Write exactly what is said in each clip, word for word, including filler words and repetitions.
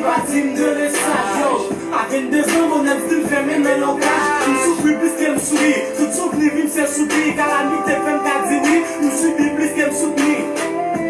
Pati m de lesaj, yo. A venndezan, Bonèm stil fèmen nan lokaj. M soufri plis ke m souri. Tout souvni vi m se soupli. Kalamite fè m ka di wi. M sibi plis ke m soutni.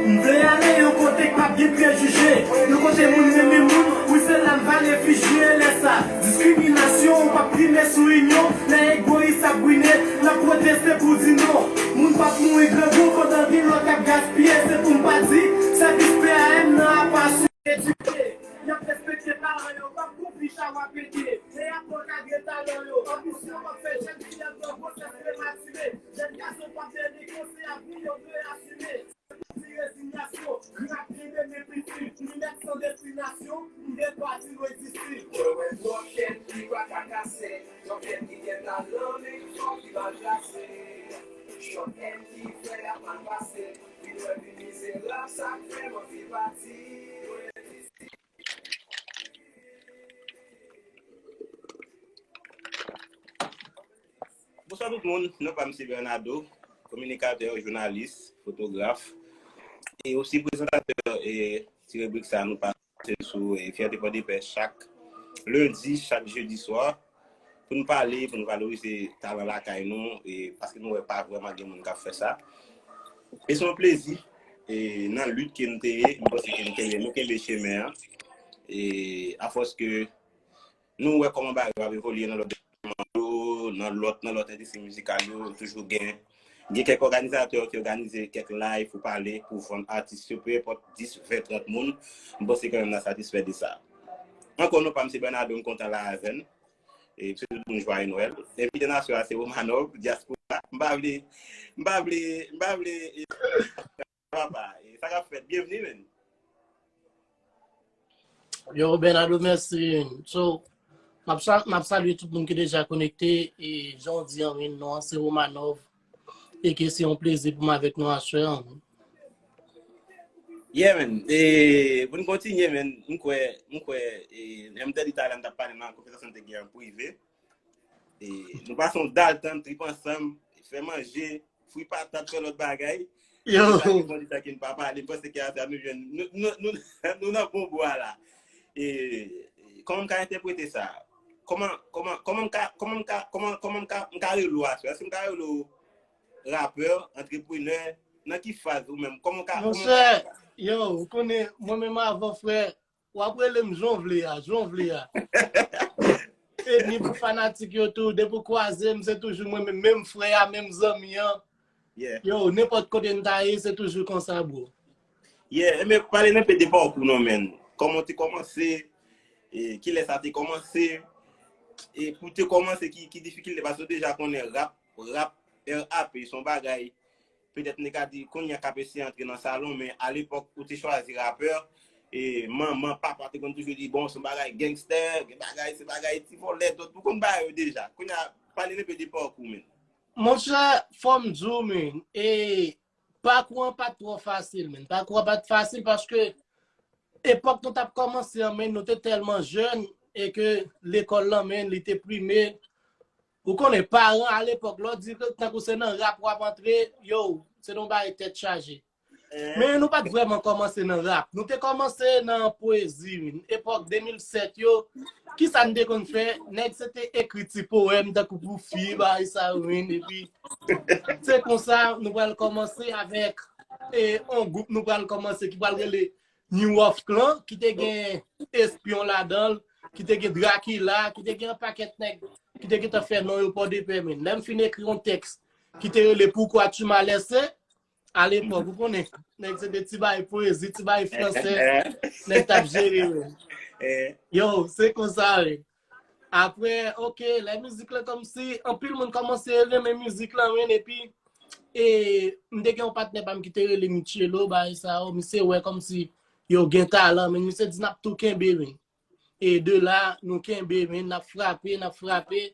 M vle ale yon kote k p ap gen prejije. Yon kote moun renmen moun. Wi, se la m va refijye. Lè sa, diskriminasyon, ou p ap prime sou inyon. Lè egoyis ap bwine, n ap pwoteste pou di non. Moun p ap mouri grangou pandan gen lòt k ap gaspiye. Se pou m pa di, sèvis P A M nan apa sou edike. Y ap respekte paran yo, p ap konpli chawa pete. E y ap ankadre talan yo. Anbisyon p ap fè jèn fi al pran gwosès prematire. Jèn gason p ap dele konsèy avni yo dwe asime. Ti rezinyasyon, rap li mennen piti. Li mèt san destinasyon, m gen pati lwen disi. Mwen wè twòp tèt ki pa ka kase, twòp tèt ki gen talan, men ki fò ki mal plase. Chòt M T fè ap mal pase, vin wè vin mizerab, sa k fè m anvi pati. Bonswa tout moun, non pa m se Bernardo, kominikatè, jounalis, fotograf, e osi prezantatè e ti ribrik sa nou pase sou e Fyète Pòdepè chak lendi, chak jedi swa, pou n pale, pou n valorize talan lakay nou, e paske nou wè pa vrèman gen moun k ap fè sa. E se yon plezi, e nan lit ke n te ye, m panse ke n kenbe, nou kenbe chemen an, e afòs ke nou wè kòman bagay yo ap evolye nan lòt depatman yo, nan lòt, nan lòt endistri mizikal yo, toujou gen, gen kèk òganizatè ki òganize kèk live pou pale, pou vann atis yo, pe enpòt dis, ven, trant moun, m panse kanmenm n a satisfè de sa. Ankò non pa m se Bernardo, m kontan la avè n. E m swete tout moun jwaye Nwèl. Envite nasyon an se Romanov, dyaspora. M pa vle, m pa vle, m pa vle, e, papa, e, sa k ap fèt? Byenvni, menn. Yo, Bernardo, mèsi. So, m ap sa-, m ap salye tout moun ki deja konekte. E jan w di an, wi, non an se Romanov. E ke se yon plezi pou m avèk nou aswè an. Yeah, man. E, pou n kontinye, man, m kwè, m kwè, e, lè m te di talè, m t ap pale nan konvèsasyon n te gen an prive. E, nou pase yon dal tan, trip ansanm, fè manje, fri patat, fè lòt bagay. Yo. Se sa ki fè n pa pale, m panse ke a sa nou jwenn, nou, nou, nou, nou nan bon bò a la. E, e, kòman m ka entèprete sa? Kòman, kòman, kòman m ka, kòman m ka, kòman, kòman m ka, m ka rele w aswè? Èske m ka rele w rapè, antreprenè? Nan ki faz ou menm? Kòman w ka, kòman w ka? Monchè, yo, ou konnen, mwen menm avan, frè, w ap rele m jan w vle a, jan w vle a. E ni pou fanatik yo tou, depi w kwaze m, se toujou mwen menm, menm frè a, menm zanmi an. Yeah. Yo, nenpòt kote n ta ye, se toujou konsa, bro. Yeah, enben, pale n enpe de pakou w non, man. Kòman w te kòmanse, e kilè sa te kòmanse, e pou w te kòmanse, ki, ki difikilte, paske w deja konnen rap, rap, R A P, se yon bagay, petèt n te ka di, kounye a k ap eseye antre nan salon, men alepòk, ou te chwazi rapè, e manman, papa te konn toujou di, bon, se yon bagay gangster, gen bagay, se bagay ti vòlè, dòt, ou konn bagay yo deja. Kounye a, pale n enpe de pakou w, man. Monchè, fò m di w, men, e, pakou an pa t twò fasil, men. Pakou an pa t fasil paske epòk nou t ap kòmanse an, men, nou te tèlman jèn e ke lekòl lan, men, li te prime. Ou konnen, paran alepòk, lè w di ke tankou se nan rap w ap antre, yo, se te yon bagay tèt chaje. Men nou pa t vrèman kòmanse nan rap. Nou te kòmanse nan pwezi, wi. Epòk de mil sèt yo, kisa n te konn fè? Nèg se te ekri ti powèm tankou pou fi, bagay sa yo, wi. Epi, se konsa nou pral kòmanse avèk, e, yon gwoup nou pral kòmanse ki pral rele New York Clan, ki te gen Espyon ladan l, ki te gen Drakila, ki te gen yon pakèt nèg ki te gentan fè non yo Pòdepè, men. Lè m fin ekri yon tèks ki te rele Pourquoi tu m'as laissé, alepòk, ou konnen, nèg se te ti bay pwezi, ti bay fransè, nèg t ap jere yo. Yo, se konsa, wi. Apre, oke, lè mizik lan kòmsi, anpil moun kòmanse renmen mizik lan, wi, epi, e, m te gen yon patnè pa m ki te rele Michelo, bagay sa yo, misye wè kòmsi yo gen talan, men misye di n ap tou kenbe, wi. E de la, nou kenbe, men n ap frape, n ap frape.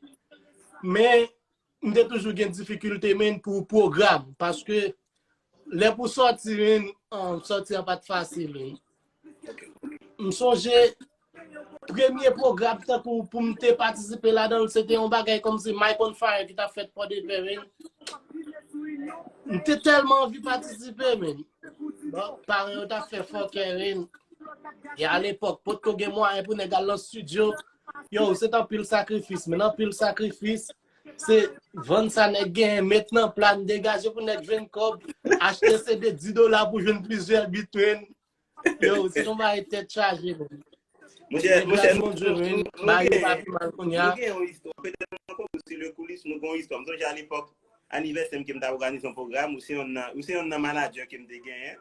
Men, m te toujou gen difikilte, men, pou pwogram, paske lè pou sòti, men, an, sòti an pa t fasil, men. M sonje, premye pwogram tankou pou m te patisipe ladan l, se te yon bagay kòmsi Mike on Fire ki t ap fèt Pòdepè, men. M te tèlman anvi patisipe, men. Bon, paran yo t ap fè fòkè, men. E alepòk, potko gen mwayen pou nèg al nan estidyo. Yo, se t anpil sakrifis, men anpil sakrifis, se vann sa nèg genyen, met nan pla, degaje pou nèg jwenn kòb, achte C D dis dola pou jwenn plizyè bit, men. Yo, se yon bagay tèt chaje, men. Monchè, monchè, nou, nou, nou, nou, nou genyen, nou genyen yon istwa. Petèt nou ankò sou le coulis, nou gen yon istwa. M sonje alepòk, anivèsè m ke m t ap òganize yon pwogram, ou se yonn nan, ou se yonn nan manadjè ke m te genyen.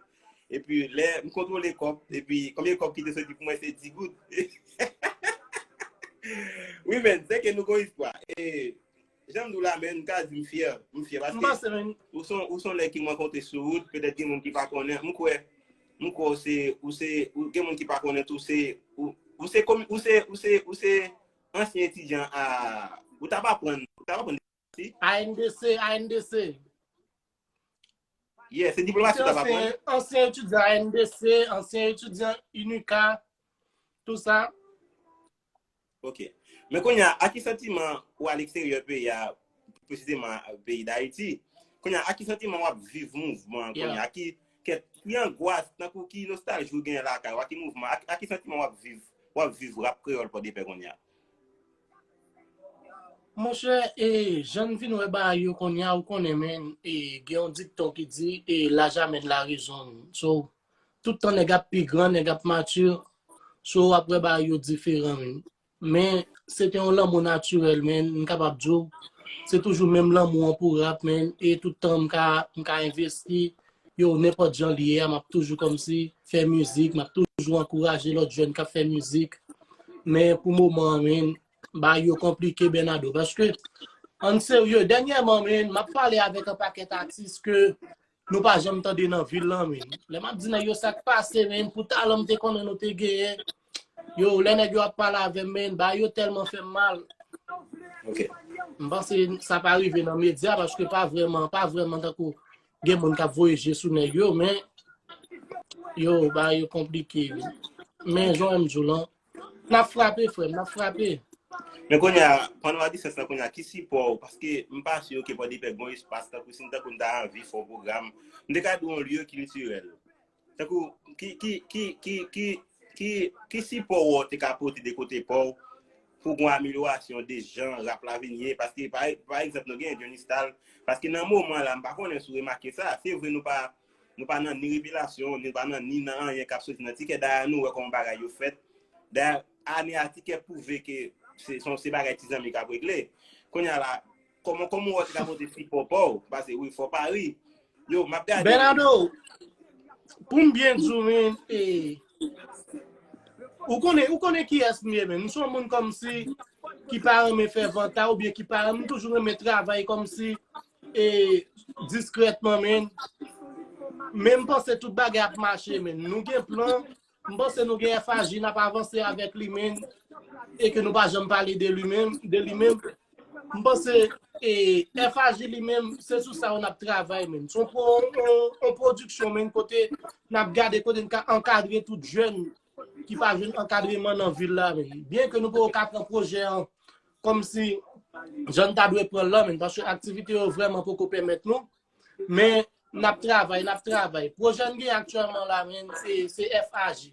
Epi lè m kontwole kòb, epi konbyen kòb ki te soti pou mwen se dis goud. Wi, men, se ke nou gen yon istwa. E, jan m di w la, men, m ka di m fyè, m fyè, paske ou se yon, ou se yon nèg ki m rankontre sou wout, petèt gen moun ki pa konnen, m kwè, m kwè ou se, ou se, ou, gen moun ki pa konnen tou, se, ou, ou se, ou se, ou se, ou se ansyen etidyan a, ou t ap aprann, ou t ap aprann si? A N D C, A N D C. Yeah, se diplomasi ou t ap aprann? Ansyen etidyan A N D C, ansyen etidyan UNICA, tou sa. Ok. Men kounye a, a ki santiman ou a leksteryè peyi a, presizeman peyi Dayiti, kounye a, a ki santiman w ap viv mouvman an kounye a? A ki, ki, ki angwas, tankou ki nostalji ou genyen lakay ou, a ki mouvman, a, a ki santiman w ap viv, w ap viv rap kreyòl Pòdepè kounye a? Monchè, e, jan n vin wè bagay yo kounye a, ou konnen, men, e, gen yon dikton ki di, e, l'âge amène la raison. So, tout tan nèg ap pi gran, nèg ap mati, so, w ap wè bagay yo diferan, men. Men, se te yon lanmou natirèl, men, m kapab di w, se toujou menm lanmou an pou rap, men, e tout tan m ka, m ka envesti, yo, nenpòt jan li ye a, m ap toujou kòmsi fè mizik, m ap toujou ankouraje lòt jèn k ap fè mizik. Men, pou moman an, men, bagay yo konplike, Bernardo, paske, ann serye, dènyèman, men, m ap pale avèk yon pakèt atis ke nou pa janm tande nan vil lan, men. Lè m ap di nèg yo sa k pase, men, pou talan m te konnen nou te genyen, yo, lè nèg yo ap pale avè m, men, bagay yo tèlman fè m mal. Ok. M panse sa pa rive nan medya, paske pa vrèman, pa vrèman tankou gen moun k ap voye je sou nèg yo, men, yo, bagay yo konplike, wi. Men, jan w di w lan, n ap frape, frè m, n ap frape. Men kounye a, pandan w a distans lan kounye a, ki sipò w, paske m pa si ke Pòdepè gen yon espas, tankou si m tankou m ta anvi fè yon pwogram, m te ka di w yon lye kiltirèl. Tankou, ki, ki, ki, ki, ki, ki, ki sipò w te ka pote de kote pa w pou gen yon amelyorasyon de jan rap la vin ye? Paske, pa, pa egzanp, nou gen Johnny Style, paske nan moman la, m pa konnen si w remake sa, se vre nou pa, nou pa nan ni revelasyon, nou pa nan ni nan anyen k ap soti nan tikè, dayè nou wè kòman bagay yo fèt. Dayè, ane a tikè pwouve ke se, se, se bagay ti zanmi k ap regle. Kounye a la, kòman, kòman w te ka pote sipò pa w? Pase wi, fò pa ri. Yo, m ap gade. Bernardo, pou m byen di w, men, e, ou konnen, ou konnen kiyès m ye, men. M se yon moun kòmsi ki pa renmen fè vanta oubyen ki pa renmen, m toujou renmen travay kòmsi, e, diskrètman, men. Men m panse tout bagay ap mache, men. Nou gen plan, m panse nou gen F A J, n ap avanse avèk li, men, e ke nou pa janm pale de li menm, de li menm. M panse, e, F A J li menm, se sou sa yo n ap travay, men. Se yon pro-, yon, yon pwodiksyon, men, kote n ap gade kote n ka ankadre tout jèn ki pa jwenn ankadreman nan vil la, men. Byen ke nou poko ka pran pwojè an kòmsi jan n ta dwe pran l lan, men, paske aktivite yo vrèman poko pèmèt nou. Men, n ap travay, n ap travay. Pwojè n gen aktyèlman la, men, se, se F A J.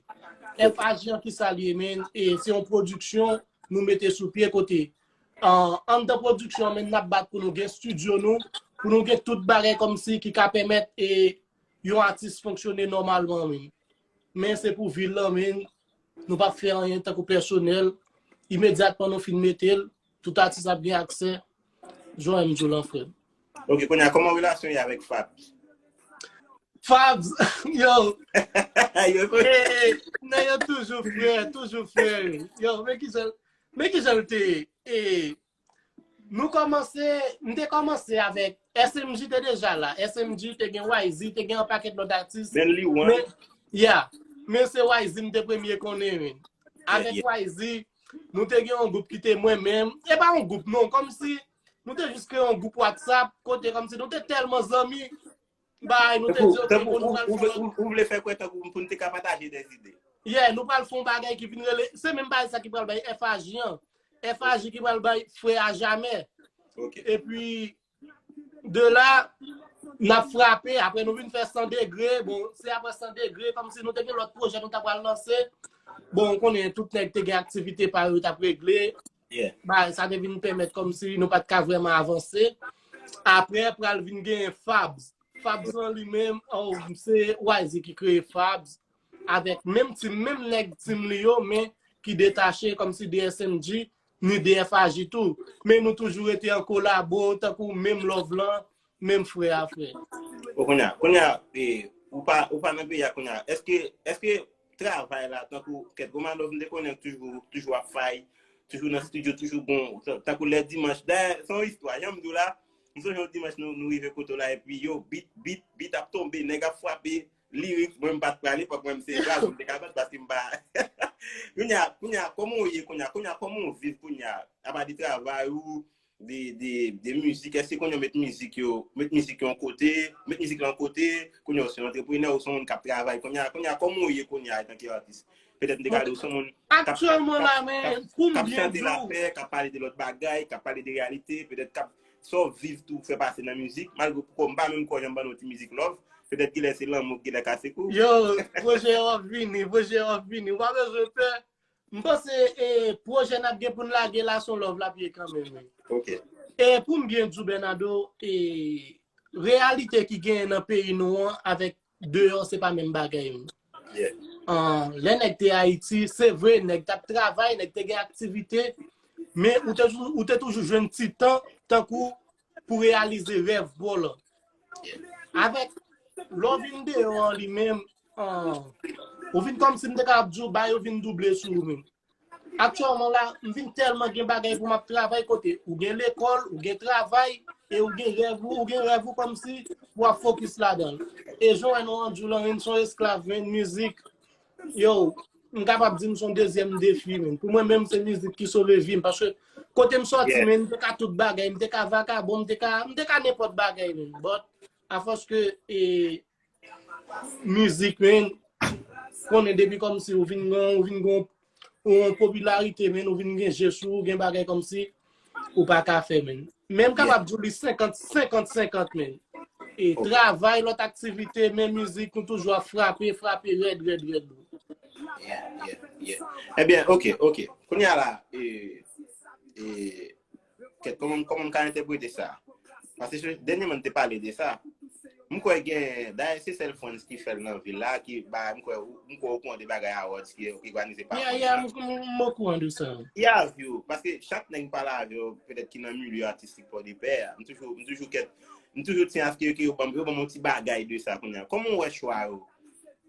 F A J an ki sa l ye, men, e se yon pwodiksyon nou mete sou pye kote, an, anndan pwodiksyon an, men, n ap bat pou nou gen estidyo nou, pou nou gen tout bagay kòmsi ki ka pèmèt, e, yon atis fonksyone nòmalman, men. Men se pou vil lan, men, nou p ap fè anyen tankou pèsonèl. Imedyatman nou fin mete l, tout atis ap gen aksè. Jan m di w lan, frè m. Ok, kounye a, kòman relasyon ye avèk Fabs? Fabs, yo. Yo, eh, nèg yo toujou frè, toujou frè. Yo, men kijan, men kijan l te ye? Eh, nou kòmanse, m te kòmanse avèk S M G te deja la. S M G te gen Y Z, te gen yon pakèt lòt atis. Benly One. Men, yeah. Men se Y Z m te premye konnen, men. Avèk Y Z, nou te gen yon gwoup ki te mwen menm. E pa yon gwoup, non. Kòmsi, nou te jis kreye yon gwoup WhatsApp, kote kòmsi nou te tèlman zanmi. Bay, nou te di, ok, bon, nou pral fè yon... Ou vle fè kwè tankou pou nou te ka pataje de zide. Yeah, nou pral fè yon bagay ki vin rele, se menm bagay sa ki pral bay F A J an. F A J ki pral bay frè a jamè. Ok. Epi, de la, n ap frape, apre nou vin fè san degre, bon, se apre san degre, kòmsi nou te gen lòt pwojè nou ta pral lanse, Bon, ou konnen tout nèg te gen aktivite pa yo t ap regle. Ba, sa te vin pèmèt kòmsi nou pa t ka vrèman avanse. Apre, pral vin gen Fabs. Fabs lan li menm, oh, se Wayzi ki kreye Fabs. Avèk menm tim, menm nèg tim li yo, men ki detache kòmsi de S M G, ni de F A J tou. Men nou toujou rete an kolabo, tankou menm love lan, menm frè a frè. Bon, kounye a, kounye a, e, ou pa, ou pa nan peyi a kounye a. Èske, èske travay la, tankou kèt Romanov, m te konnen toujou, toujou ap fay, toujou nan estidyo, toujou bon, tankou lè dimanch. Dayè, se yon istwa, jan m di w la, m sonje yon dimanch nou, nou rive kote w la, epi yo, bit, bit, bit ap tonbe, nèg ap frape, lirik, mwen m pa t prale, fòk mwen m se bra, m te ka bat, paske m pa. Kounye a, kounye a, kòman w ye kounye a, kounye a, kòman w viv kounye a, apa de travay ou, de, de, de mizik, èske kounye a w met mizik yo, met mizik yo yon kote, met mizik la yon kote, kounye a w se yon antreprenè, ou se yon moun k ap travay, kounye a, kounye a, kòman w ye kounye a, antanke atis? Petèt m te ka di w se yon moun k ap, k ap, k ap, k ap chante lapè, k ap pale de lòt bagay, k ap pale de reyalite, petèt k ap sa w viv tou fè pase nan mizik, malgre poko m pa menm kwè janm ban nou ti mizik love, petèt genlè se lanmou ki genlè kase kou. Yo, pwojè yo ap vini, pwojè yo ap vini. Ou pa bezwen pè. M panse e, pwojè n ap gen pou n lage la se yon love l ap ye kanmenm. E pou m byen di w Bernardo, e, reyalite ki genyen nan peyi nou an avèk deyò se pa menm bagay menm. An, lè nèg te Ayiti, se vre, nèg t ap travay, nèg te gen aktivite, men ou te, ou te toujou jwenn ti tan, tankou pou reyalize rèv pa w lan. Avèk lè w vin deyò an li menm, an, ou vin kòmsi m te ka ap di w, bagay yo vin double sou ou menm. Aktyèlman la, m vin tèlman gen bagay pou m ap travay kote ou gen lekòl, ou gen travay, e ou gen rèv ou, ou gen rèv ou kòmsi pou w ap fokis ladan l. E jan w wè nou rann di w lan, menm se yon esklav, menm mizik, yo, m kapab di m se yon dezyèm defi, menm. Pou mwen menm, se mizik ki sove vi m. Paske kote m sòti, menm, m te ka tout bagay, m te ka vakabon, m te ka, m te ka nenpòt bagay, menm. But, afòs ke, e, mizik, men, konnen depi kòmsi ou vin gen, ou vin gen yon popilarite, men, ou vin gen je sou ou, gen bagay kòmsi ou pa ka fè, men. Men m kapab di w li senkant, senkant, senkant, men. E travay, lòt aktivite, men mizik, nou toujou ap frape, frape rèd, rèd, rèd. Yeah, yeah, yeah. Ebyen, ok, ok. Kounye a la, e, e, Kèt, kòman, kòman m ka entèprete sa? Paske dènyèman n te pale de sa. M kwè gen, dayè se sèl Frantz ki fè l nan vil la, ki ba, m kwè, m kwè ou kouran de bagay awards ki, ki òganize pa Frantz la. Yeah, yeah, m, m, m okouran de sa. Ki avi w? Paske chak nèg m pale avè yo, petèt ki nan milye atistik Pòdepè a, m toujou, m toujou kèt, m toujou tyen aske ke yo ban m, yo ban m yon ti bagay de sa kounye a. Kòman w wè chwa yo?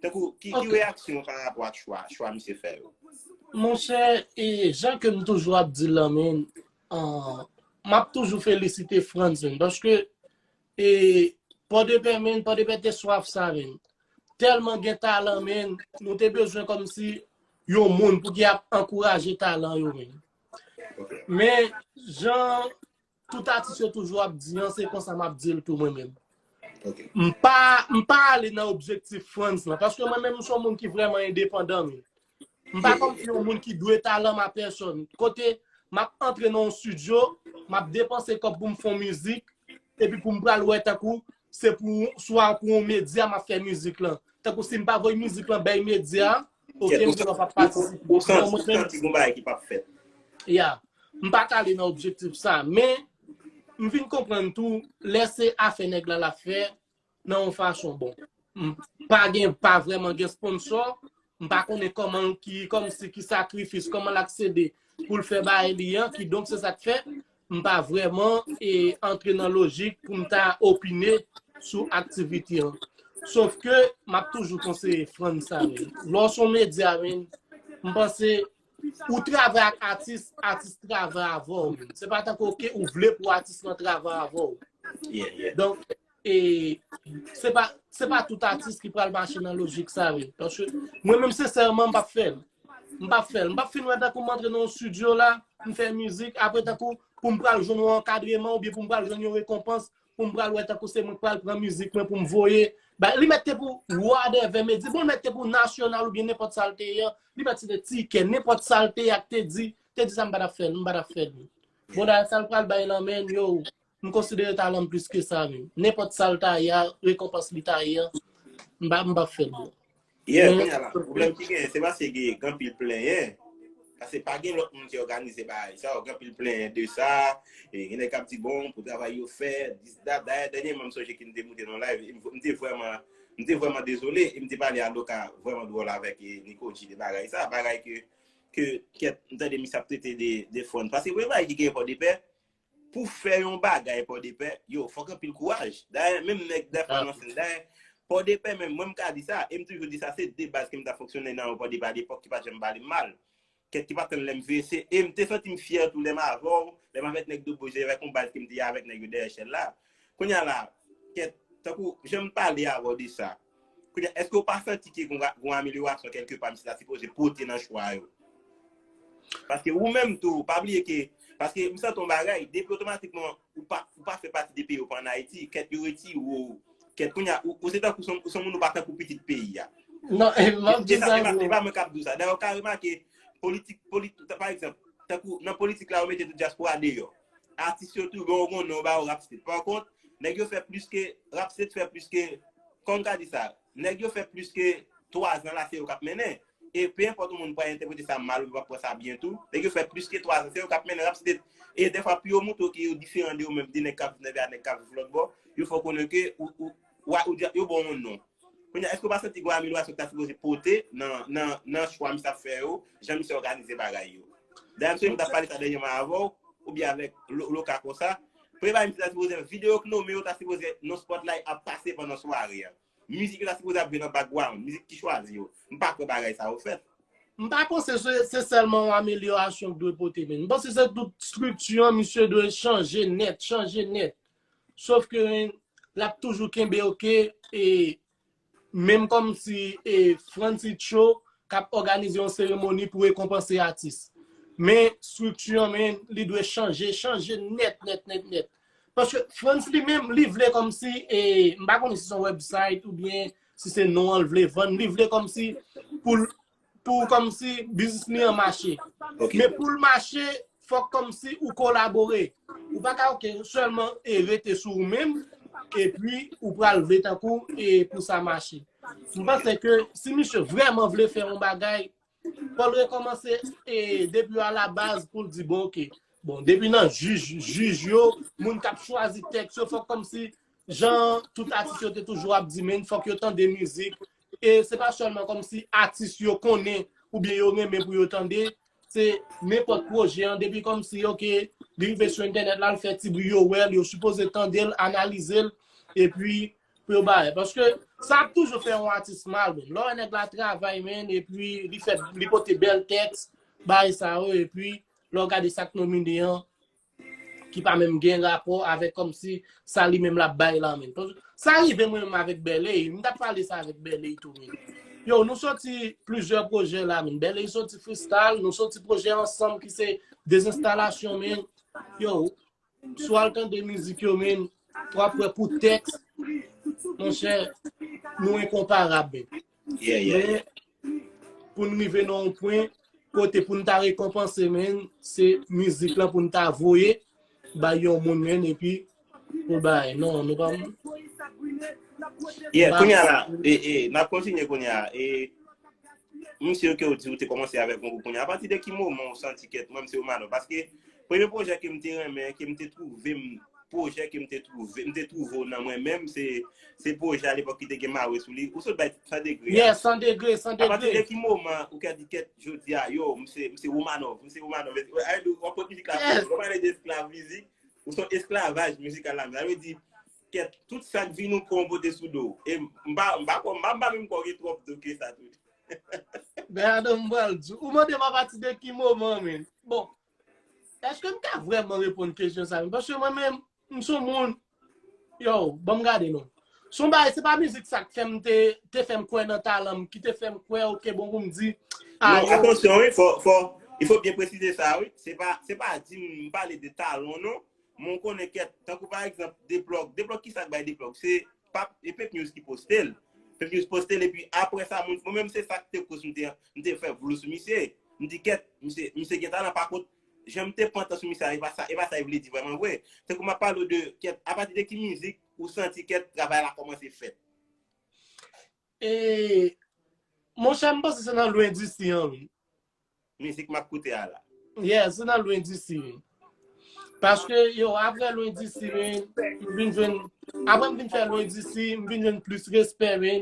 Tankou, ki, ki reyaksyon w pa rapò ak chwa, chwa misye fè yo? Monchè, e, jan ke m toujou ap di l lan, men, an, m ap toujou felisite Frantz, men, paske, e, Pòdepè, men, Pòdepè te swaf sa, men. Tèlman gen talan, men, nou te bezwen kòmsi yon moun pou ki ap ankouraje talan yo, men. Men, jan tout atis yo toujou ap di an, se konsa m ap di l tou mwen menm. M pa, m pa ale nan objektif Frantz lan, paske mwen menm m se yon moun ki vrèman endepandan, men. M pa kòmsi yon moun ki dwe talan m a pèsòn. Kote m ap antre nan yon estidyo, m ap depanse kòb pou m fè yon mizik, epi pou m pral wè tankou se pou, swa pou yon medya m ap fè mizik lan. Tankou si m pa voye mizik lan bay medya, oke, m di m p ap patisipe. Ou santi, ou santi gon bagay ki p ap fèt. Ya. M pa t ale nan objektif sa, men m vin konprann tou, lè se afè nèg la l ap fè, nan yon fason bon. M pa gen, pa vrèman gen sponsò, m pa konnen kòman, ki, kòmsi ki sakrifis, kòman l aksede pou l fè bagay li an, kidonk se sa k fè, m pa vrèman, e, antre nan lojik pou m ta opine sou aktivite an. Sof ke m ap toujou konseye Frantz sa, men. Lè w se yon medya, men, m panse ou travay ak atis, atis travay avè w, men. Se pa tankou, oke, ou vle pou atis lan travay avè w. Donk, e, se pa, se pa tout atis ki pral mache nan lojik sa, men. Paske mwen menm, sensèman, m p ap fè l. M p ap fè l. M p ap fin wè tankou m antre nan yon estidyo la, m fè mizik, apre tankou pou m pral jwenn yon ankadreman oubyen pou m pral jwenn yon rekonpans, pou m pral wè tankou se mwen k pral pran mizik mwen pou m voye. Ba, li mèt te pou whatever, men di, bon, li mèt te pou nasyonal oubyen nenpòt sa l te ye an, li mèt se te tikè, nenpòt sa l te ye a k te di, te di sa m pa t ap fè l, m pa t ap fè l. Bon, dayè, sa l pral bay lan, men, yo, m konsidere talan m plis ke sa, men. Nenpòt sa l ta ye a, rekonpans li ta ye a, m pa, m p ap fè l, bro. Yeah, kounye a la, pwoblèm ki genyen, se paske gen anpil plenyen. Paske pa gen lòt moun ki òganize bagay sa, gen anpil plenyen de sa, e gen nèg k ap di, bon, pou travay yo fè, dis, dat, dayè, dènyèman, m sonje ke m te moute nan live, e m, m te vrèman, m te vrèman dezole, e m te pale a Loka vrèman dwòl avèk, e, Nico G de bagay sa, bagay ke, ke, kèt, m tande misye ap trete de, de fòn. Paske premye bagay ki genyen Pòdepè, pou fè yon bagay Pòdepè, yo, fòk anpil kouraj. Dayè, menm nèg dèfwa nan sèn, dayè, Pòdepè menm, mwen m ka di sa, e m toujou di sa, se de baz ke m t ap fonksyone nan yon Pòdepè alepòk ki pa t janm pale m mal. Kèt ki pa t tann lè m veye, se, e m te santi m fyè tou lè m avè w, lè m avèk nèg Doboje, avèk yon baz ke m te ye avèk nèg yo dèyè echèl la. Kounye a la, kèt, tankou, jan m pale avè w de sa, kounye a, èske w pa santi ke gon, gon amelyorasyon kèlke pa misye ta sipoze pote nan chwa yo? Paske ou menm tou, pa bliye ke, paske m santi yon bagay, depi otomatikman ou pa, ou pa fè pati de peyi, ou pa ann Ayiti, kèt yo retire w, kèt kounye a, ou, ou se tankou, ou se yon moun ou pa tankou pitit peyi a. Non, e m ap di E sa, sa e pa, vre. E pa mwen k ap di w sa. Dayè, ou ka remake, politik, politik, pa egzanp, tankou nan politik la, yo mete tout dyaspora deyò. Atis yo tou, gen yon non ba yo Rap State. Pa kont, nèg yo fè plis ke, Rap State fè plis ke, kòman m ka di sa, nèg yo fè plis ke twa zan la, se yo k ap mennen. E pe enpòt yon moun pral entèprete sa mal ou pa pran sa byen tou, nèg yo fè plis ke twa zan, se yo k ap mennen Rap State. E dèfwa, pou yo montre w ke yo diferan de yo menm, de nèg k ap viv nan vil la, nèg k ap viv lòt bò, yo fè w konnen ke ou, ou, ou, ou, yo ba w yon non. Kounye a, èske w pa santi gen yon amelyorasyon ki ta sipoze pote nan, nan, nan chwa misye ap fè yo, jan misye òganize bagay yo? Dayè, m sonje m t ap pale sa dènyèman avè w, oubyen avèk Lo- Loka konsa. Premye bagay misye ta sipoze fè, videyo k nonmen yo ta sipoze nan spotlight ap pase pandan sware a. Mizik yo ta sipoze ap jwe nan background, mizik ki chwazi yo. M pa kwè bagay sa yo fèt. M pa panse se, se sèlman yon amelyorasyon ki dwe pote, men m panse se tout estrikti an, misye dwe chanje nèt, chanje nèt. Sof ke l ap toujou kenbe, oke, e menm kòmsi e Francis Cho k ap òganize yon seremoni pou rekonpanse atis. Men estrikti an, men li dwe chanje, chanje nèt, nèt, nèt, nèt. Paske Frantz li menm, li vle kòmsi, e, m pa konnen si se yon website oubyen si se non an l vle vann, li vle kòmsi pou l, pou kòmsi biznis li an mache. Ok. Men pou l mache, fòk kòmsi ou kolabore. Ou pa ka, oke, sèlman e rete sou ou menm, epi ou pral vle tankou e pou sa mache. M panse ke si misye vrèman vle fè yon bagay, fò l rekòmanse e depi a la baz pou l di, bon, oke, bon, depi nan jij, jij yo, moun k ap chwazi tèks yo, fòk kòmsi jan tout atis yo te toujou ap di, men fòk yo tande mizik. E se pa sèlman kòmsi atis yo konnen oubyen yo renmen pou yo tande, se nenpòt pwojè an, depi kòmsi, oke, li rive sou entènèt la, l fè ti bri, yo wè l, yo sipoze tande l, analize l, epi pou yo bay. Paske sa ap toujou fè yon atis mal, menm. Lè w wè nèg la travay, men, epi li fè, li pote bèl tèks, bay sa yo, epi lè w gade sa k nomine an, ki pa menm gen rapò avèk kòmsi sa li menm l ap bay la, menm. Sa rive mwen menm avèk Bèley, m t ap pale sa avèk Bèley tou, menm. Yo, nou soti plizyè pwojè la, menm. Bèley soti freestyle, nou soti pwojè ansanm ki se dezenstalasyon, menm. Yo, si w al tande mizik yo, menm, w ap wè pou tèks, monchè, nou enkonparab, menm. Yeah, yeah, yeah. Men, pou n rive nan yon pwen, kote pou n ta rekonpanse, menm, se mizik lan pou n ta voye, bay yon moun, menm, epi pou bay. Non, nou pa. Yeah, kounye a la, e, e, n ap kontinye kounye a. E, m si ke w di ou te kòmanse avèk yon gwoup kounye a. Apati de ki moman ou santi kèt, mwen, m se Romanov? Paske premye pwojè ke m te renmen, ke m te twouve m, pwojè ke m te twouve, m te twouve w nan mwen menm, se, se pwojè alepòk ki te gen Mawe sou li. Ou sot bay San Degre a. Yeah, San Degre, San Apati de Degre. Ki moman ou ka di kèt jodi a, yo, m se, m se Romanov, m se Romanov? Ayo, w ap pot mizik la, w ap pale de esklav mizik, ou se yon esklavaj mizikal la. Sa vle di, kèt, tout sa k vin ou pran w pote sou do w. E m pa, m pa, m pa, m pa menm kwè w gen twòp do ke sa tou. Ben, adan m pral di. Ou mande m apati de ki moman, men. Bon, èske m ka vrèman reponn kesyon sa, men? Paske mwen menm, m se yon moun, yo, ban m gade non. Se yon bagay, se pa mizik sa k fè m te, te fè m kwè nan talan m, ki te fè m kwè, oke, bon, pou m di, a, Non, yo, atansyon, wi, fò, fò, il faut bien préciser sa, wi. Se pa, se pa di m pale de talan, non. Men w konnen kèt, tankou pa egzanp, Deplòg. Deplòg, ki sa k bay Deplòg? Se pa, e Pep News ki poste l. Pep News poste l, epi apre sa, moun, mwen menm, se sa k te koz m te, m te fè vlou sou misye. M di, kèt, misye, misye gen talan, pa kont, jan m te pran tan sou misye a, e pa sa, e pa sa li vle di vrèman vre. Tankou m ap pale w de, kèt, apati de ki mizik ou santi, kèt, travay la kòmanse fèt? E Monchè, m panse se nan Lwen Disi an, wi. Mizik m ap koute a la. Yeah, se nan Lwen Disi, wi. Paske, yo, apre Lwen Disi, wi, m vin jwenn, apre m vin fè Lwen Disi, m vin jwenn plis respè, wi.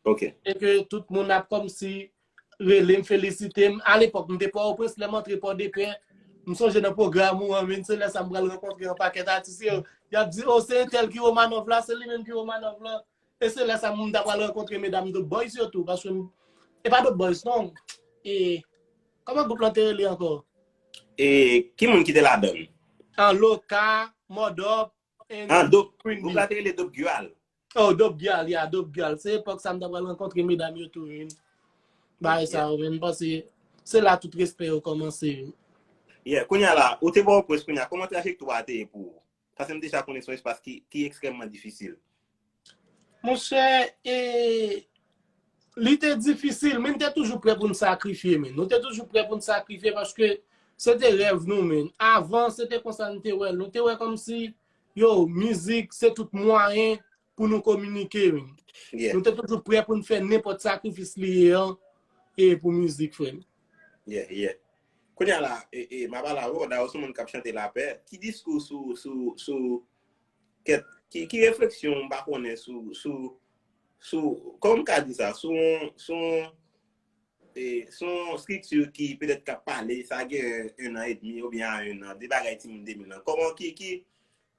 Ok. E ke tout moun ap kòmsi rele m, felisite m. Alepòk, m te Pòtoprens, lè m antre Pòdepè, m sonje nan pwogram ou an, men se lè sa m pral rankontre yon pakèt atis yo. Y ap di, "Oh, se entèl ki Romanov la, se li menm ki Romanov la." E se lè sa m ta pral rankontre medam Dope Boys yo tou, paske m, e pa Dope Boys, non. E, kòman gwoup lan te rele ankò? E ki moun ki te ladan l? An Loka, Modop, and Ah, Dope. Queen Gwoup Bee. La te rele Dope Gyal. Oh, Dope Gyal, yeah, Dope Gyal. Se epòk sa m ta pral rankontre medam yo tou, wi. Bagay sa yo, men m panse se la tout respè yo kòmanse, wi. Yeah, kounye a la, ou te Pòtoprens kounye a, kòman trajektwa a te ye pou ou? Paske m deja konnen se yon espas ki, ki ekstrèmman difisil. Monchè, e, li te difisil, men n te toujou prè pou n sakrifye, men. Nou te toujou prè pou n sakrifye paske se te rèv nou, men. Avan, se te konsa n te wè l. Nou te wè kòmsi, yo, mizik, se tout mwayen pou nou kominike, men. Yeah, Nou te toujou prè pou n fè nenpòt sakrifis li ye an, e pou mizik, frè m. yeah, yeah. Kounye a la, e, e, m ap pale avè w, dayè w se yon moun k ap chante lapè. Ki diskou sou, sou, sou, kèt, ki, ki refleksyon m pa konnen sou, sou, sou, kòman m ka di sa, sou, sou, e, sou yon estrikti ki petèt k ap pale, sa gen un an et demi oubyen a un an, de bagay timoun de mil lan. Kòman, ki, ki,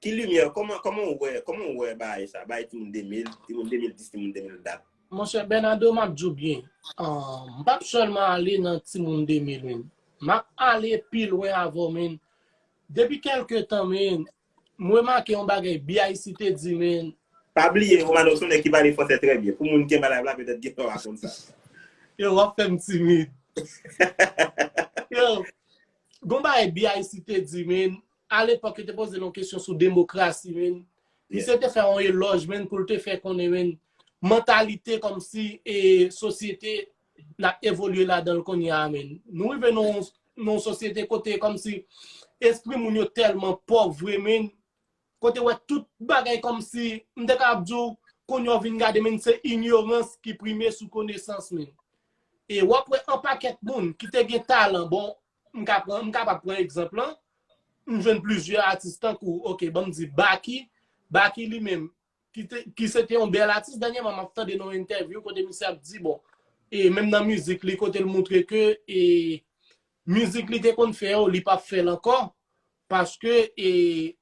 ki limyè, kòman, kòman w wè, kòman w wè bagay sa, bagay timoun de mil, timoun de mil dis, timoun de mil dat? Monchè Bernardo, m ap di w byen. Ah, m p ap sèlman ale nan timoun de mil, men. M ap ale pi lwen avè w, men. Depi kèlke tan, men, m remake yon bagay B I C te di, men. Pa bliye, Romanov se yon nèg ki pale fransè trè byen. Pou moun ki gen bagay la, petèt gen dwa konn sa. Yo, w ap fè m timid. Yo, gon bagay B I C te di, men. Alepòk, yo te poze l yon kesyon sou demokrasi, men. Misye te fè yon elòj, men, pou l te fè konnen, men, mantalite kòmsi e sosyete n ap evolye ladan l kounye a, men. Nou rive nan yon, nan yon sosyete kote kòmsi espri moun yo tèlman pòv vre, men. Kote wè tout bagay kòmsi, m te kapab di w, kounye a w vin gade, men, se inyorans ki prime sou konesans, men. E w ap wè yon pakèt moun ki te gen talan, bon, m ka pran, m kapab pran egzanp lan, m jwenn plizyè atis tankou, ok, ban m di Baky, Baky li menm, ki te, ki se te yon bèl atis, dènyèman m ap tande nan yon entèvyou kote misye ap di, bon, e menm nan mizik li, kote l moutre ke, e mizik li te konn fè yo, li p ap fè l ankò, paske, e,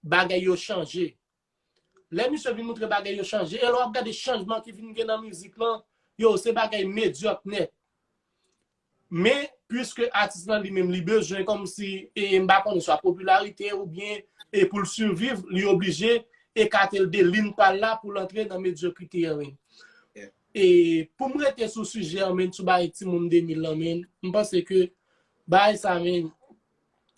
bagay yo chanje. Lè misye vin moutre bagay yo chanje, e lè w ap gade chanjman ki vin gen nan mizik lan, yo, se bagay medyòk nèt. Men, piske atis lan li menm, li bezwen kòmsi, e, m pa konnen, swa popilarite oubyen, e, pou l siviv, li oblije ekate l de lin pa l la pou l antre nan medyokrite an, men. E, pou m rete sou sijè an, men, sou bagay timoun de mil lan, men, m panse ke bagay sa, men,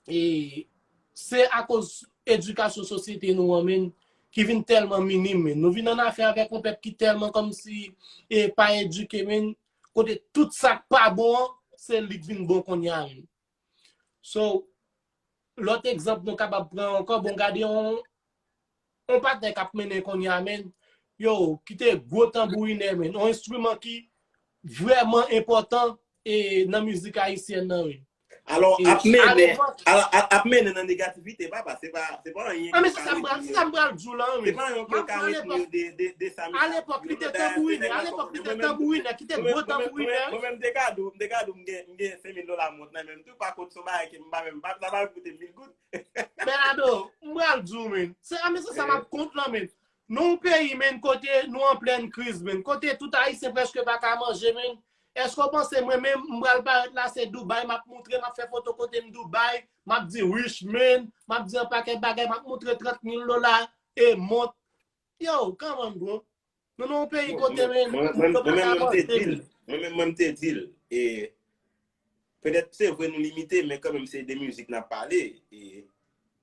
e, se akoz edikasyon sosyete nou an, men, ki vin tèlman minim, men. Nou vin an afè avèk yon pèp ki tèlman kòmsi, e, pa edike, men, kote tout sa k pa bon an, se li k vin bon kounye a, men. So, lòt egzanp nou kapab pran ankò, bon, gade yon, yon patnè k ap mennen kounye a, men, yo, ki te gwo tanbourinè, men, yon enstriman ki vrèman enpòtan e nan mizik ayisyèn nan, men. Alò, ap mennen, ap mennen nan negativite, papa, se pa, se pa anyen. Ah, men se sa m pral, se sa m pral di w lan, men. Se pa yon ke w ka retni de, de, de sa misye. Alepòk, li te tanbourinè, alepòk, li te tanbourinè, ki te gwo tanbourinè. Mwen menm, m te ka di w, m te ka di w, m gen, m gen senk mil dola mont nan men m tou, pa kont se yon bagay ke m pa menm, pa, sa pa koute mil goud. Bernardo, m pral di w, men. Se, ah, men se sa m ap kont lan, men. Nou yon peyi, men, kote nou an plèn kriz, men. Kote tout Ayisyen prèske pa ka manje, men. Èske w panse mwen menm, m pral parèt la, se Dubai, m ap moutre, m ap fè foto kote m Dubai, m ap di rich man, m ap di yon pakèt bagay, m ap moutre trant mil dola e mont. Yo, come on, bro. Nou nan yon peyi kote, men, mwen, mwen, mwen menm, mwen te di l, mwen menm, mwen te di l, e petèt se vre nou limite, men kanmenm se de mizik n ap pale, e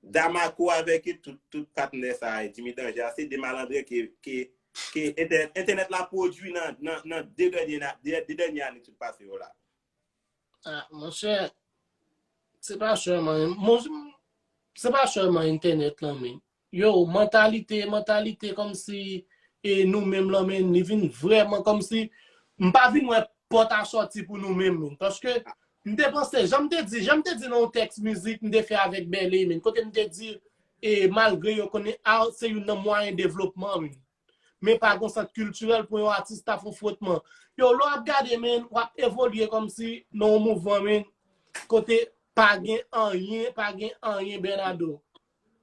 Damako avèk tout, tout patnè sa, e Jimmy Danger, se de malandren ke, ke, ke entè-, entènèt la pwodui nan, nan, nan de dènye, de, de dènye ane ki sot pase yo la. Ah, monchè, se pa sèlman, mon, se pa sèlman entènèt lan, men. Yo, mantalite, mantalite kòmsi, e nou menm lan, men, li vin vrèman kòmsi, m pa vin wè pòt a sòti pou nou menm, menm. Paske m te panse, jan m te di, jan m te di nan yon tèks mizik m te fè avèk Bèlè, menm, kote m te di, e malgre yo konnen art se youn nan mwayen devlopman, menm. Men pa gen sant kiltirèl pou yon atis ta fè yon frotman. Yo, lè w ap gade, menm, w ap evolye kòmsi nan yon mouvman, menm, kote pa gen anyen, pa gen anyen, Bernardo.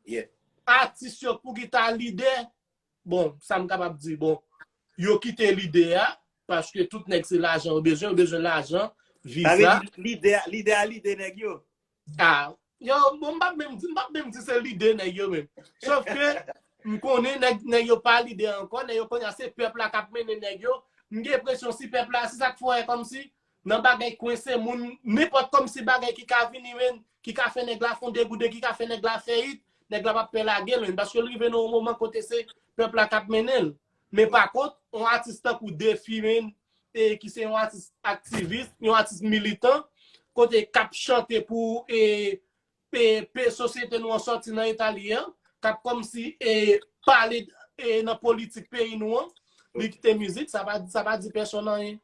Yeah. Atis yo pou ki ta lidè, bon, sa m kapab di, bon, yo kite lidè a, paske tout nèg se lajan yo bezwen, yo bezwen lajan, Sa vle viza. Di lidè, lidè a lidè nèg yo. Ah, yo, bon, m p ap menm di, m p ap menm di se lidè nèg yo menm. Sof ke m konnen nèg, nèg yo pa lidè ankò, nèg yo konnen se pèp la k ap mennen nèg yo. M gen enpresyon si pèp la, se sa k fè w wè kòmsi nan bagay kwense moun, nenpòt kòmsi bagay ki ka vini menm, ki ka fè nèg la fè yon degouden, ki ka fè nèg la fè it, nèg la p ap pè lage l menm, paske l rive nan yon moman kote se pèp la k ap mennen l. Men pa kont, yon atis tankou Defi menm, e ki se yon atis aktivis, yon atis militan, kote k ap chante pou e, pe, pe sosyete nou an sòti nan eta li an, k ap kòmsi e, pale e, nan politik peyi nou an, li kite mizik, sa pa, sa pa di pèsonn anyen.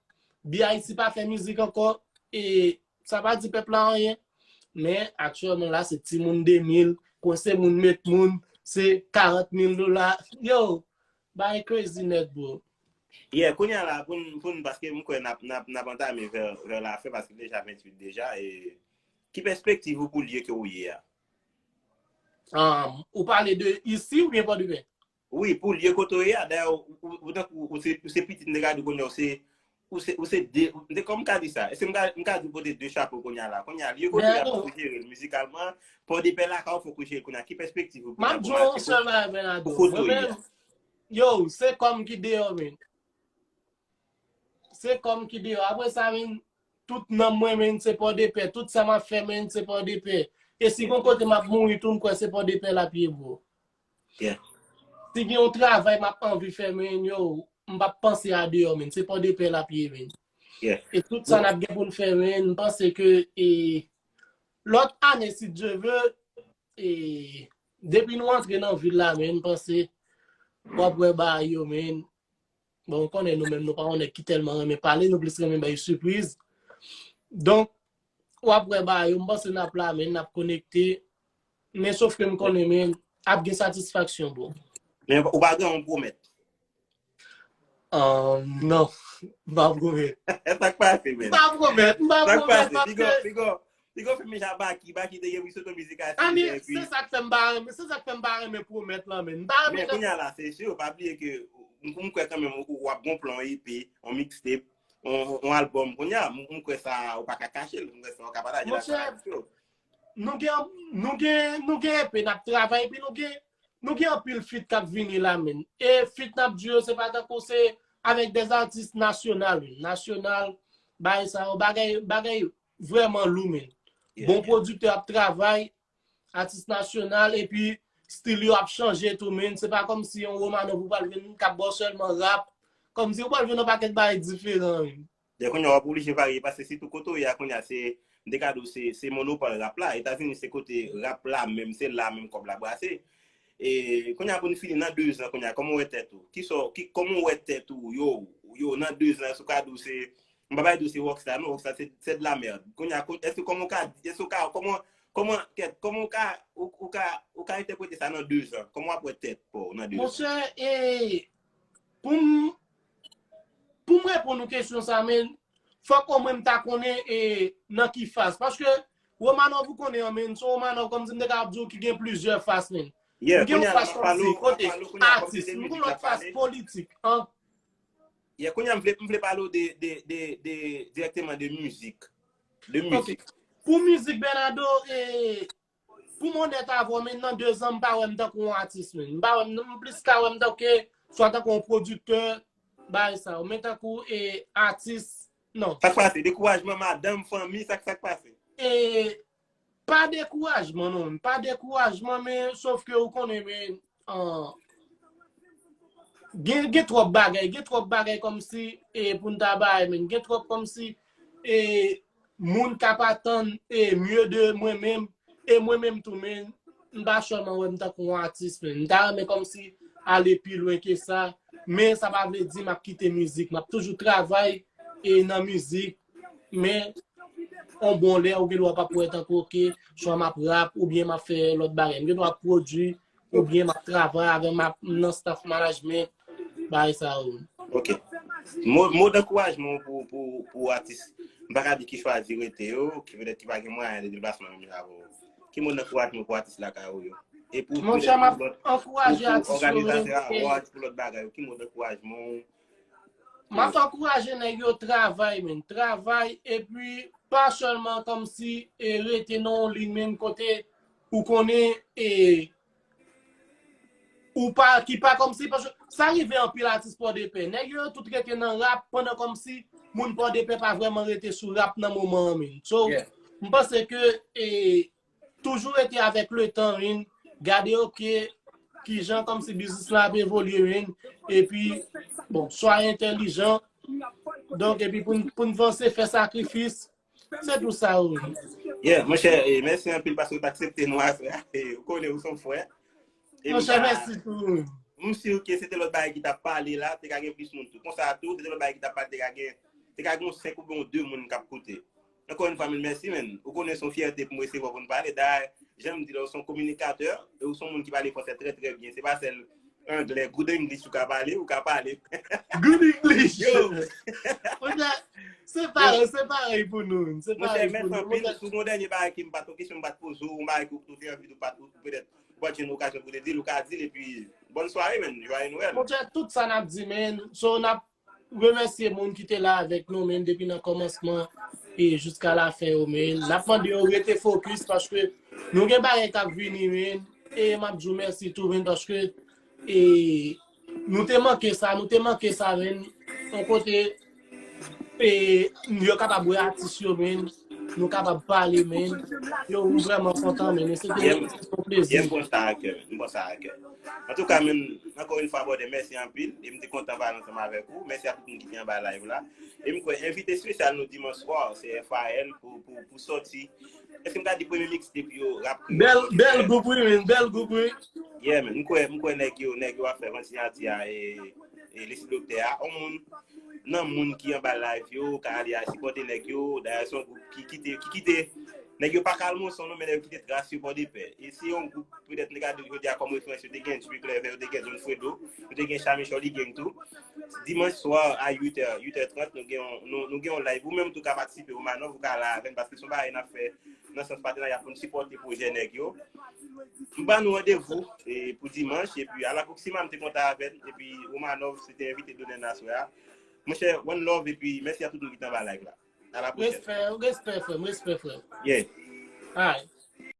B I C pa fè mizik ankò, e sa pa di pèp la anyen. Men aktyèlman la, se timoun de mil, kwense moun, met moun, se karant mil dola. Yo, bay crazy nèt, bro. Yeah, kounye a la, pou n, pou n, paske m kwè n ap, n ap, n ap antame vè, vè lafen, paske deja venntuit deja, e ki pèspektiv ou pou lye ke ou ye a? Um, ou pale de isi oubyen Pòdepè? Wi, pou lye kote ou ye a, dayè, ou, ou, ou, tankou ou se, ou se pitit, m te ka di kounye a, ou se, ou se, ou se de, m te, kòman m ka di sa? Èske m ka, m ka di ou pote de chapo kounye a la? Kounye a, lye kote ou ye a, pou ou jere l mizikalman, Pòdepè lakay ou, fòk ou jere l kounye a. Ki pèspektiv ou pou M ap di w yon sèl bagay, Bernardo. Mwen menm, yo, se kò m ki deyò, men. Se kò m ki deyò. Apre sa, men, tout nanm mwen, men, se Pòdepè. Tout sa m ap fè, men, se Pòdepè. E si gon kote m ap mouri tou, m kwè se Pòdepè l ap ye, bro. Yeah. Si gen yon travay m ap anvi fè, men, yo, m p ap panse a deyò, men. Se Pòdepè l ap ye, men. Yeah. E tout sa n ap gen pou n fè, men, m panse ke e, lòt ane, si Dye vle, e, depi nou antre nan vil la, men, m panse w ap wè bagay yo, men. Bon, ou konnen nou menm, nou pa yon nèg ki tèlman renmen pale, nou plis renmen bay sipriz. Donk, w ap wè bagay yo, m panse n ap la, men, n ap konekte. Men sof ke m konnen, men, ap gen satisfaksyon, bro. Men ou pa gen yon pwomèt? Um, non, m pa pwomèt. Sa k pase, men? M pa pwomèt, m pa Sa k pwomèt, pase? Piga, paske piga, piga fè menm jan Baky, Baky te gen wi soto mizik a Ani, epi se sa k fè m pa renmen, se sa k fè m pa renmen pwomèt lan, men. M pa renmen Men kounye a la, se si, pa bliye ke m, m kwè kanmenm ou, ou ap gon plan E P, yon mixtape, yon, yon albòm. Kounye a, m, m kwè sa, ou pa ka kache l, m kwè sa, ou ka pataje l ak Monchè, fanatik yo. Nou gen, nou gen, nou gen E P n ap travay, epi nou gen, nou gen anpil feat k ap vini la, men. E feat n ap di yo, se pa tankou se avèk dè atis nasyonal, men. Nasyonal, bagay sa yo, bagay, bagay vrèman lou, men. Bon pwodiktè ap travay, atis nasyonal, epi stil yo ap chanje tou, men. Se pa kòmsi yon Romanov ou pral jwenn k ap ba w sèlman rap. Kòmsi ou pral jwenn yon pakèt bagay diferan, men. Dè kounye a w ap oblije varye, paske sitou kote w ye a kounye a, se, m te ka di w, se, se monopòl rap la. Etazini se kote rap la menm, se la menm kòb la brase. E kounye a pou n fini nan dezan, kounye a, kòman w wè tèt ou? Kisa w, ki, kòman w wè tèt ou, yo, yo, nan dezan, èske w ka di w se, m pa bay di w se rockstar, non, rockstar se, se de la merde. Kounye a, èske kòman w ka, èske w ka, kòman, kòman, kèt, kòman w ka, ou, ou ka, ou ka entèprete sa nan dezan? Kòman w ap wè tèt pa w nan dezan? Monchè, e, pou m, pou m reponn ou kesyon sa, men, fòk omwen m ta konnen e, nan ki faz. Paske Romanov ou konnen an, men, se Romanov kòmsi m te ka ap di w ki gen plizyè faz, men. Yeah, M gen kounye yon a la, faz m ap pale kòmsi w, m ap kote pale w kounye a kòmsi atis, de m gen mizik yon n lòt ap faz pale. Politik, an. Yeah, kounye a m vle, m vle pale w de, de, de, de, dirèkteman de mizik. De Ok. Mizik. Pou mizik, Bernardo, e, pou m onèt avè w, men nan dezan, m pa wè m tankou yon atis, men. M pa wè m, m plis ka wè m tankou, swa tankou yon pwodiktè, bagay sa yo. Men tankou, e, atis, non. Sa k pase? Dekourajman, madanm, fanmi, sa, sa k pase? E, pa dekourajman, non. Pa dekourajman, men, sof ke ou konnen, men, an, gen, gen twòp bagay, gen twòp bagay kòmsi, e, pou n ta bay, men. Gen twòp kòmsi, e, moun k ap atann, e, mye de mwen menm, e mwen menm tou, men, m pa sèlman wè m tankou yon atis, men. M ta renmen kòmsi ale pi lwen ke sa, men sa pa vle di m ap kite mizik. M ap toujou travay, e nan mizik, men yon bon lè ou gen dwa p ap wè tankou, oke, swa m ap rap oubyen m ap fè lòt bagay. M gen dwa ap pwodui oubyen m ap travay avè m ap nan staff management, bagay sa yo. Ok. Mo, mo dankourajman pou, pou, pou atis, m pa ka di ki chwazi rete yo, ki petèt ki pa gen mwayen de deplasman menm jan avè w. Ki mo dankourajman pou atis lakay ou yo? E pou Monchè, m ap ankouraje atis yo menm. Òganizatè award, pou lòt bagay yo, ki mo dankourajman? M ap ankouraje nèg yo travay, men. Travay, epi pa sèlman kòmsi e rete nan yon liy, men, kote ou konnen e ou pa, ki pa kòmsi, paske sa rive anpil atis Pòdepè. Nèg yo tout rete nan rap pandan kòmsi moun Pòdepè pa vrèman rete sou rap nan moman an, men. So, m panse ke e toujou rete avèk letan, men, gade, oke, kijan kòmsi biznis la ap evolye, men, epi, bon, swa entèlijan, donk, epi pou n, pou n vanse, fè sakrifis, se tou sa, wi. Yeah, monchè, e, mèsi anpil paske w t aksepte nou aswè a. E, ou konnen ou se yon frè. E m Monchè, ta- mèsi tou. M si ke se te lòt bagay ki t ap pale la, te ka gen plis moun tou. Konsa tou, se te lòt bagay ki t ap pale, te ka gen, te ka gen yon senk oubyen yon de moun k ap koute. Ankò yon fwa, mil mèsi, men. Ou konnen se yon fyète pou m resevwa w pou n pale. Dayè, jan m di la, ou se yon kominikatè, e ou se yon moun ki pale fransè trè, trè byen. Se pa sèl anglè, good English ou ka pale, ou ka pale. Good English. Yo, Monchè, se parèy, se parèy pou nou. Se monchè, parèy pou mèsi nou. Anpil, Monchè, si w gen yon dènye bagay ki m pa t, yon kesyon m pa t poze w, yon bagay ke w te anvi, ou pa t, ou petèt ou pa t jwenn okazyon pou w te di l, ou ka di l, epi bòn sware, men. Jwaye Nwèl. Monchè, tout sa n ap di, men. So, n ap remèsye moun ki te la avèk nou, men, depi nan kòmansman e jiska lafen yo, men. N ap mande yo rete fokis, paske nou gen bagay k ap vini, men. E m ap di w mèsi tou, men, paske e nou te manke sa, nou te manke sa, men. Yon kote e yo kapab wè atis yo, men. Nou kapab pale, men. Yo, m vrèman kontan, men. E se te Yeah, se te yon plezi. Yeah, m pran sa a kè, men. M pran sa a kè. Antouka, men, ankò yon fwa, brother, mèsi anpil. E m te kontan pale ansanm avèk ou. Mèsi a tout moun ki te anba live la. E m kwè, envite espesyal nou dimanch swa, se F A L pou, pou, pou sòti. Èske m ka di premye mixtape yo, rap kreyòl? Bèl, bèl gwoup, wi, men. Bèl gwoup, wi. Yeah, men. M kwè, m kwè nèg yo, nèg yo ap fè vantilatya e, e lesi doktè a. On moun, nan moun ki anba live yo, ka ale a sipòte nèg yo. Dayè, se yon gwoup ki kite, ki kite, nèg yo pa Kalmonson non, men nèg yo kite tras yo Pòdepè. E se yon gwoup, petèt, nèg a di jodi a kòm referans, yo te gen Drake Levè, yo te gen John Fredo, yo te gen Chami Chòli Gang tou. Dimanch swa a uit è, uit è trant, nou gen yon, nou, nou gen yon live. Ou menm tou ka patisipe, Romanov, ou ka la avè n, paske se yon bagay n ap fè nan sans patenarya pou n sipòte pwojè nèg yo. M ba nou randevou e, pou dimanch, epi Alakoksima, m te kontan avè l, epi Romanov, se te envite donè n aswè a. Monchè, one love, epi mèsi a tout moun ki t anba live la. A la pwochèn. Respè, respè, frè m, respè, frè m. Yeah. Alright.